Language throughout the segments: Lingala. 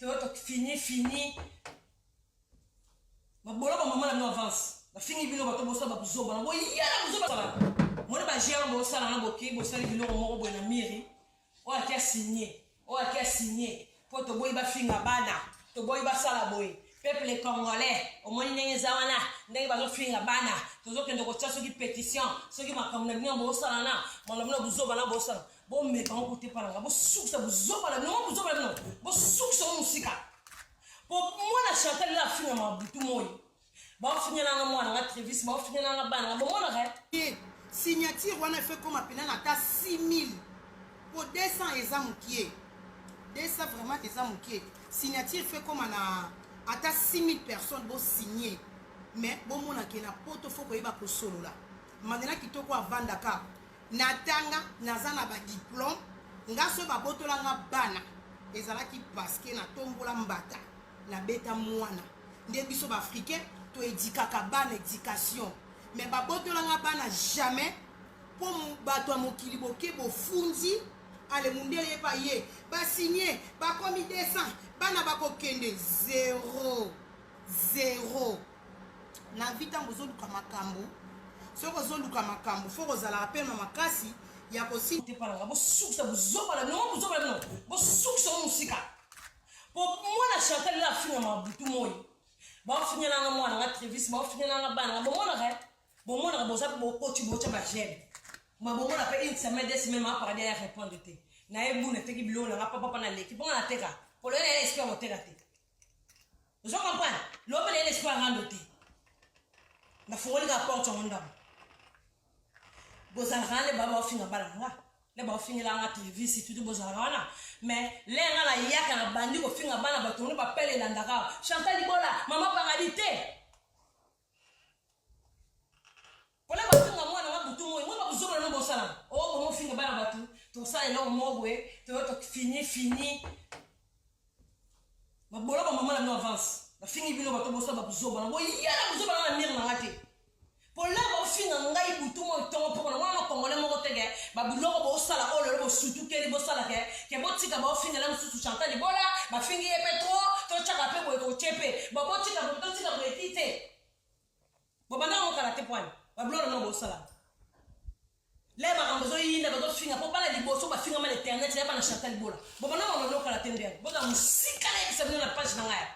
Toyo to fini fini. Mabolo ba mama na bino avance. Bafingi bino bato bosala ba buzoba na boyala buzoba sala. Moni ba géant bosala na boke bosali biloko moko boye na miri. Oyo ake signer, oyo ake signer po toboyi bafinga bana, toboyi basala boye. Peuple congolais, omoni ndenge eza wana, ndenge bazofinga bana, tozokende kotia soki petition, soki makambo na bino bosala na, makambo na buzoba na bosala. Bomeka ngo kote pala nga, bosukisa buzoba na bino, buzoba na bino, bosukisa ngo mosika. Po mwana Chantal la afinga mabutu moi. Baofinga nga mwana nga Travis, baofinga nga bana nga, bomonaka eh? Signature wana efe koma pena na ata 6000 po 200 eza mukie, 200 vraiment eza mukie. Signature fe koma na ata 6000 personnes bo signer, mais bomona ke na poto fo koyeba kosolola. Mandela kitoko avandaka natanga, naza na ba diplôme nga so babotola nga bana ezalaki parce que natombola mbata nabeta mwana. Nde biso ba africain toedikaka bana éducation, mais babotola nga bana jamais po bato ya mokili boke bofundi ale mundele ye pa ye basigne bakomi 200 bana bakokende 0 0 na vi. Ntango ozoluka makambo, soki ozoluka makambo fo kozalaka mpe na makasi ya kosi te pala nga, bosukisa buzoba na bino, buzoba na bino, bosukisa ngo mosika. Po mwana Chantal la afinga mabutu moi, baofinga nga mwana nga Travis, baofinga nga bana nga, bomonaka eh? Bomonaka boza bokoti botya bagene ma bomona mpe une semaine, 2 semaines ma paradis ya répondre te. Naye buna teki biloko nanga papapa naleki mpo nga nateka polo ye na ye esprit ya koteka te. Ozo comprendre? Lobi na ye na esprit ya rando te. Nafungoli kaka porte yango ndambo. Bozalaka wana ba baofinga bana na nga, nde baofingela nga Travis tutu, bozalaka wana. Mais le nga nayaka na bandi kofinga bana bato ngo bapele elandaka Chantal Libola mama paradis te. Mpona bafinga mwana nga butu moi moi, babuzoba na bosala o bomofinga bana bato, tosala eloko moko boye, toyo to fini fini. Mabolo ba mama na bino avance. Bafingi bino bato bosala babuzoba na boyala buzoba na mire na nga te. Po la baofinga ngai butu moi ntongo mpoko na mwana congolais moko teke babiloko bosala oyo lelo bosutukeli bosala ke ke botika baofingela mosusu Chantal Libola bafingi ye mpe trop, totyaka mpe boye, totie mpe botika boye, totika boye ti te bobanda yango kala te. Poani babiloko na bosala le makambo ezoyinda, bazofinga mpo bana liboso bafingama na internet ya bana Chantal Libola. Bobanda makambo biloko kala te. Ndenge bozala mosika, nayebisa bino na page na ngai,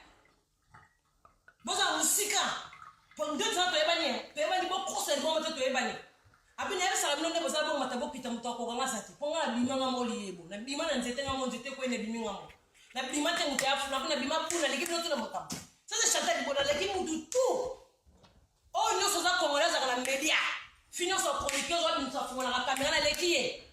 bozala mosika po nde tona toyebani, toyebani, bokosa libongo te, toyebani. Abi nayebisaka bino nde bozala bomata bokita, moto akokanga aza te. Mpo nga nabima nga mo liyebo, nabima na nzete nga mo nzete kwei, nabimi nga mo nabima te moto ya funa mpo nabima kuna aleki bino te na makambo. Sasa Chantal Libola aleki mutu tu oyo nyonso oza congolais azalaka na média fi nyonso chroniqueuse oyo bimisa afungolaka kamera, naleki ye.